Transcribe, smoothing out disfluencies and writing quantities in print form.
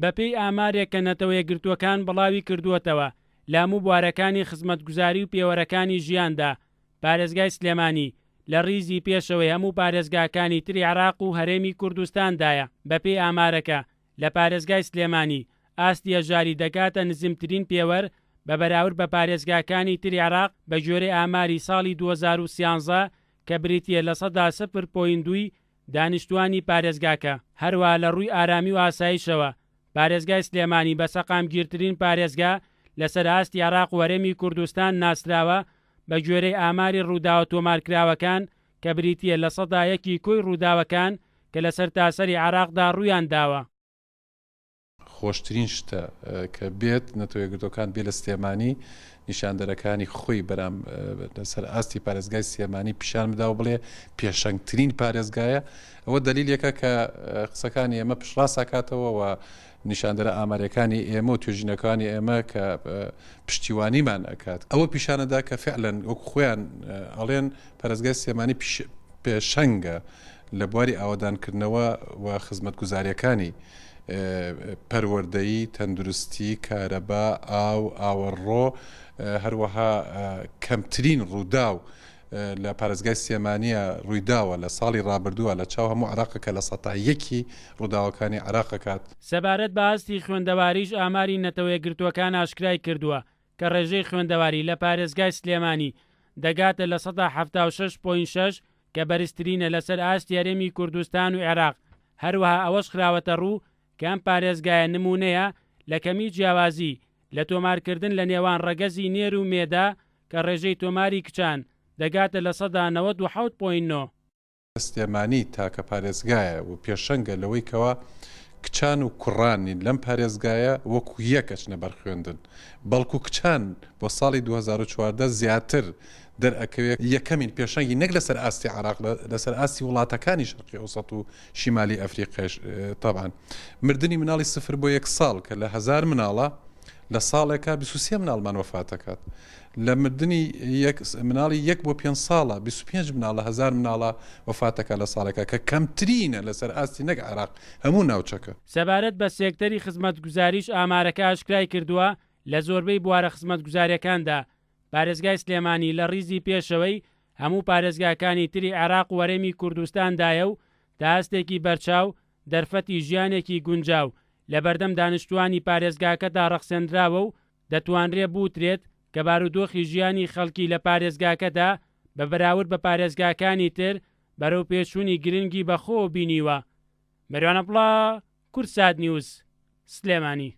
بەپێی ئامارێک کە نەتەوەیەکگرتووەکان بڵاوی کردووەتەوە، لە هەموو بوارەکانی خزمەتگوزاری و پێوەرەکانی ژیاندا، پارێزگای سلێمانی لە ڕیزی پێشەوەی هەموو پارێزگاکانی تری عێراق و هەرێمی کوردستاندایە. بەپێی ئامارەکە، لە پارێزگای سلێمانی ئاستی هەژاری دەگاتە نزمترین پێوەر بە بەراورد بە پارێزگاکانی تری عێراق بەگوێرەی ئاماری ساڵی 2013 کە بریتییە لە سەدا سفر point دووی دانیشتووانی پارێزگاکە. هەروەها لە ڕووی ئارامی و ئاسایشەوە، پارێزگای سلێمانی بە سەقامگیرترین پارێزگا لەسەر ئاستی عێراق و هەرێمی کوردستان ناسراوە بەگوێرەی ئاماری ڕووداوە تۆمارکراوەکان کە بریتییە لە سەدا یەکی کۆی ڕووداوەکان کە لە سەرتاسەری عێراقدا ڕوویان داوە. خۆشترین شتە کە بێت نەتەوەیەکگرتوەکان بێ لە سلێمانی نیشاندەرەکانی خۆی بەرام لەسەر ئاستی پارێزگای سلێمانی پیشان بدا و بڵێ پێشەنگترین پارێزگایە ئەوە دەلیلێکە کە قسەکانی ئێمە پشتڕاست ئەکاتەوە و نیشاندەرە ئاماریەکانی ئێمە و توێژینەکانی ئێمە کە پشتیوانیمان ئەکات ئەوە پیشانەدا کە فعلەن وەکو خۆیان ئەڵێن پارێزگای سلێمانی پێشەنگە لە بواری ئاوەدانکردنەوە و خزمەتگوزارییەکانی پەروەردەیی، تەندروستی، کارەبا، ئاو، ئاوەڕۆ، هەروەها کەمترین ڕووداو لە پارێزگای سلێمانییە ڕوویداوە لە ساڵی ڕابردووە لە چاو هەموو عێراق کە 1% ڕووداوەکانی عێراق ئەکات. سەبارەت بە ئاستی خوێندەواریش ئاماری نەتەوەیەکگرتووەکان ئاشکرای کردووە کە ڕێژەی خوێندەواری لە پارێزگای سلێمانی دەگاتە 76.6% کە بەرزترینە لەسەر ئاستی هەرێمی کوردستان و عێراق، هەروەها ئەوەش خراوەتەڕوو کە ئەم پارێزگایە نموونەیە لە کەمی جیاوازی لە تۆمارکردن لە نێوان ڕەگەزی نێر و مێدا کە ڕێژەی تۆماری کچان دەگاتە 97.9%. سلێمانی تاکە پارێزگایە و پێشەنگە لەوەی کەوا کچان و کوڕانی لەم پارێزگایە وەکو یەک ئەچنە بەر خوێندن بەڵکو کچان بۆ ساڵی 2014 زیاتر دەرئەکەوێ یەکەمین پێشەنگی نەک لەسەر ئاستی عێراق لەسەر ئاستی وڵاتەکانی شەرقی ئەوسەت و شیمالی ئەفریقیش تەبعەن مردنی مناڵی سفر بۆ یەک ساڵ کە لە هەزار مناڵە لە ساڵێکا 23 مناڵمان وەفات ئەکات لە مردنی یەک مناڵی یەک بۆ پێنج ساڵە 25 مناڵ لە هەزار مناڵە وەفات ئەکات لە ساڵێکا کە کەمترینە لەسەر ئاستی نەک عێراق هەموو ناوچەکە. سەبارەت بە سێکتەری خزمەتگوزاریش ئامارەکە ئاشکرای کردووە، لە زۆربەی بوارە خزمەتگوزارییەکاندا پارێزگای سلێمانی لە ڕیزی پێشەوەی هەموو پارێزگاکانی تری عێراق و هەرێمی کوردستاندایە و تا ئاستێکی بەرچاو دەرفەتی ژیانێکی گونجاو لەبەردەم دانیشتووانی پارێزگاکەدا ڕەخسێندراوە و دەتوانرێ بوترێت کە بارودۆخی ژیانی خەڵکی لە پارێزگاکەدا بە بەراورد بە پارێزگاکانی تر بەرەوپێشچوونی گرنگی بەخۆوە بینیوە. مەروان عەبدوڵا، کوردسات نیوز، سلێمانی.